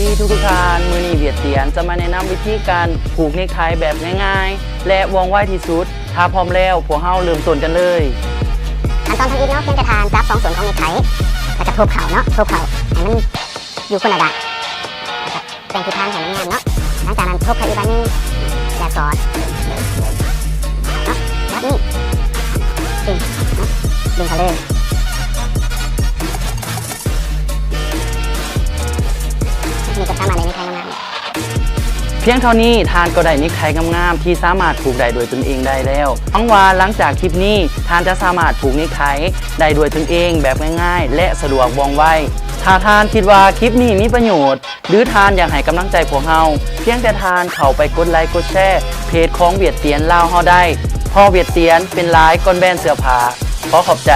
ທີ່ທຸກໆທ່ານ, ມື້ນີ້ຫວຽດຕຽນຈະມາແນະນຳວິທີການຜູກເນັກໄທແບບງ່າຍໆ ແລະ ວ່ອງໄວທີ່ສຸດ. ຖ້າພ້ອມແລ້ວ, ພວກເຮົາເລີ່ມຕົ້ນກັນເລີຍ. ຂັ້ນຕອນທຳອິດເນາະ, ພຽງແຕ່ທ່ານຈັບສອງສ່ວນຂອງເນັກໄທ ແລ້ວກະທົບເຂົ້າເນາະ, ທົບເຂົ້າໃຫ້ມັນຢູ່ຄົນລະດ້ານ. ແບ່ງທິດທາງໃຫ້ມັນງາມເນາະ. ຫຼັງຈາກນັ້ນທົບເຂົ້າອີກບາດໜຶ່ງ ແລ້ວສອດເນາະ, ແບບນີ້ ດຶງເນາະ, ດຶງເຂົ້າເລີຍ. ນີ້ກໍສາມາດໄດ້ເນັກໄທງາມໆແລ້ວ. ພຽງເທົ່ານີ້ທ່ານກໍໄດ້ເນັກໄທງາມໆ ທີ່ສາມາດຜູກໄດ້ດ້ວຍຕົນເອງໄດ້ແລ້ວ. ຫວັງວ່າຫຼັງຈາກຄລິບນີ້ ທ່ານຈະສາມາດຜູກເນັກໄທໄດ້ດ້ວຍຕົນເອງແບບງ່າຍໆ ແລະ ສະດວກວ່ອງໄວ. ຖ້າທ່ານຄິດວ່າຄລິບນີ້ມີປະໂຫຍດ ຫຼື ທ່ານຢາກໃຫ້ກຳລັງໃຈພວກເຮົາ, ພຽງແຕ່ທ່ານເຂົ້າໄປກົດໄລກົດແຊເພຈຂອງຫວຽດຕຽນລາວເຮົາໄດ້, ເພາະຫວຽດຕຽນເປັນຫຼາຍກ່ອນແບຣນເສື້ອຜ້າ. ຂໍຂອບໃຈ.